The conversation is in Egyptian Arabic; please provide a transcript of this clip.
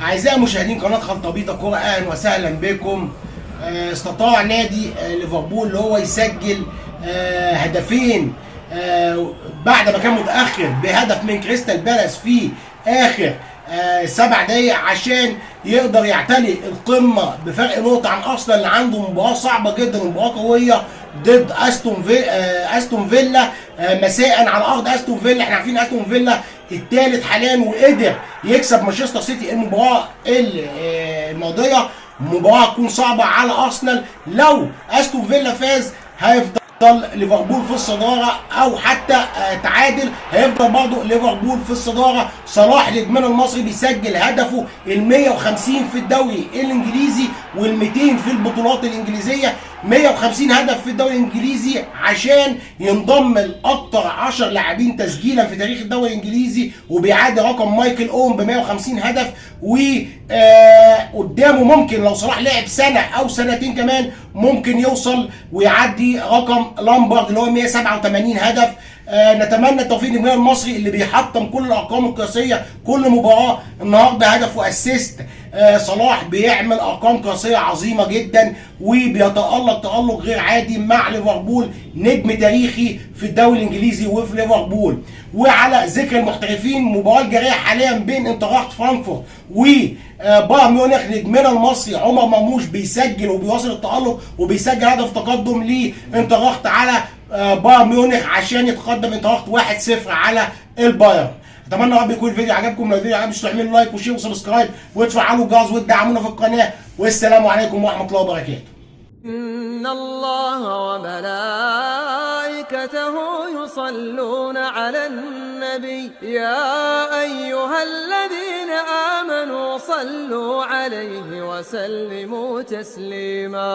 أعزائي مشاهدين قناة خلطبيطة كرة، أهلا وسهلا بكم. استطاع نادي ليفربول اللي هو يسجل هدفين بعد ما كان متأخر بهدف من كريستال بالاس في آخر 7 دقايق عشان يقدر يعتلي القمة بفرق نقطة عن أرسنال اللي عنده مباراة صعبة جدا ومباراة قوية ضد استون فيلا مساء على ارض استون فيلا. احنا عارفين استون فيلا الثالث حاليا وقدر يكسب مانشستر سيتي المباراة الماضيه. مباراة تكون صعبة على ارسنال. لو استون فيلا فاز هيفضل ليفربول في الصداره، او حتى تعادل هيفضل برضه ليفربول في الصداره. صلاح نجمنا المصري بيسجل هدفه ال 150 في الدوري الانجليزي وال 200 في البطولات الانجليزيه. 150 هدف في الدوري الانجليزي عشان ينضم لاكثر 10 لاعبين تسجيلا في تاريخ الدوري الانجليزي، وبيعادل رقم مايكل اوين ب 150 هدف. وقدامه ممكن لو صلاح لعب سنة او سنتين كمان ممكن يوصل ويعدي رقم لامبارد اللي هو 187 هدف. نتمنى التوفيق للنجم المصري اللي بيحطم كل الارقام القياسية كل مباراه. النهارده هدف و assist. صلاح بيعمل ارقام قياسية عظيمة جدا وبيتالق تالق غير عادي مع ليفربول، نجم تاريخي في الدوري الانجليزي وفي ليفربول. وعلى ذكر المحترفين، مباراة الجارية حاليا بين انتراخت فرانكفورت وبايرن ميونخ، نجمنا المصري عمر مرموش بيسجل وبيواصل التالق وبيسجل هدف تقدم لانتراخت على بايرن ميونخ عشان يتقدم انتراخت 1-0 على البايرن. اتمنى يا رب يكون الفيديو عجبكم. لو الفيديو عجبكم تعملوا like و share و subscribe وتفعلوا الجرس وتدعمونا في القناه، والسلام عليكم ورحمة الله وبركاته. إن الله وملائكته يصلون على النبي يا أيها الذين آمنوا صلوا عليه وسلموا تسليما.